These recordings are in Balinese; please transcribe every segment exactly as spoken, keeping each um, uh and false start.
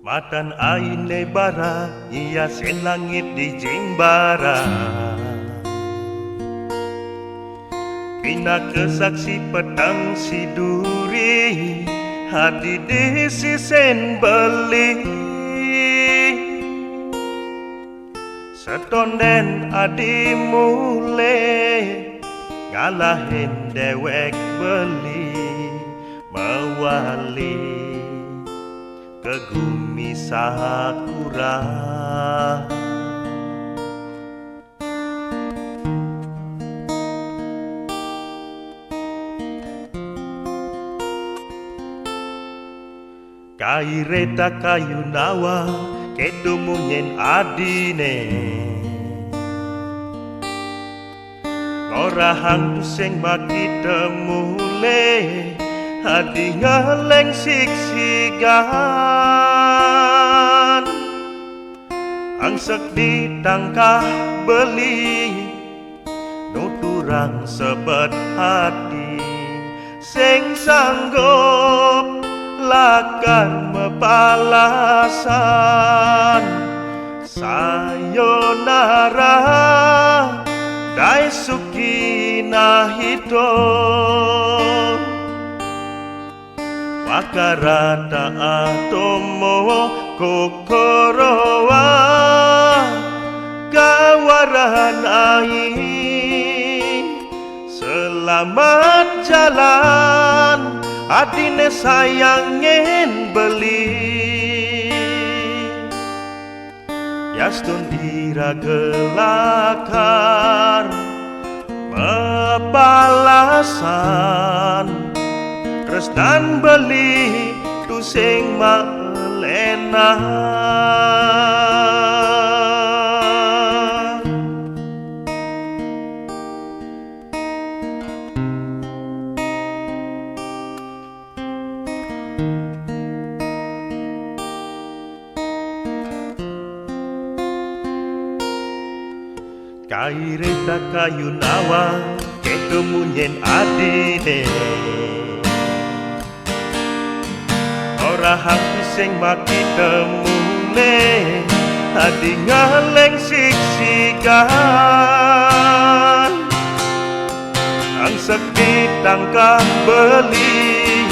Matan aine bara, ia sen langit di jimbara. Pina kesaksi petang siduri, hadi di sisen beli. Setonden adi mule, ngalahin dewek beli, mewali ke gumi sakura. Kaireta kayu nawa, ketu munyen adine. Ngorahang tuseng makita mule, adi ngaleng siksigan. Angsek di tangkah beli, nuturang sebet hati, seng sanggup lakar mepalasan. Sayonara, Daisuke Nahito. Wakarata atomo kokoro wa kawaranai. Selamat jalan, adine sayangen beli. Yastun ira gelakar mepalasan, tresnan beli tuseng maelena. Kaireta kayu nawa, ketu munyen adine. Orahang tuseng makita mule, adi ngaleng siksigan. Angsek di tangkah beli,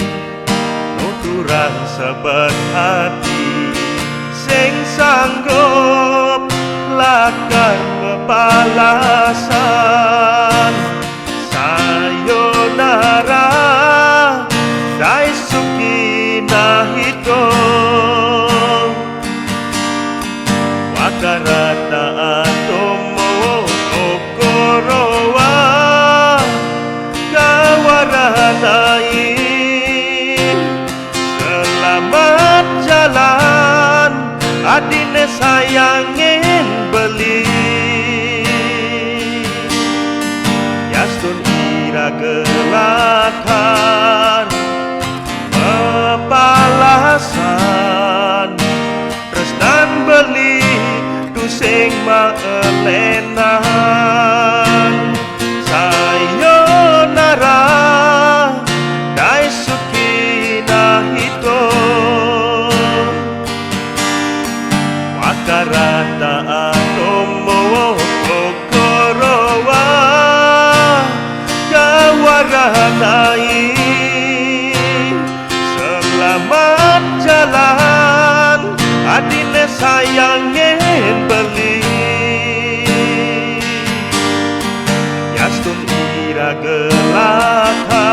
nuturang sebet hati, seng sanggup lakar mepalasan. Sayonara, Daisuke Nahito. Wakarata atomo kokoro wa kawaranai. Selamat jalan, adine sayangen beli. Yastun ira gelakar mepalasan, tresnan beli tuseng maelenan. Sayonara, Daisuke Nahito. Wakarata atomo kokoro wa kawaranai. Selamat jalan, adine sayangen beli. Yastun ira gelakar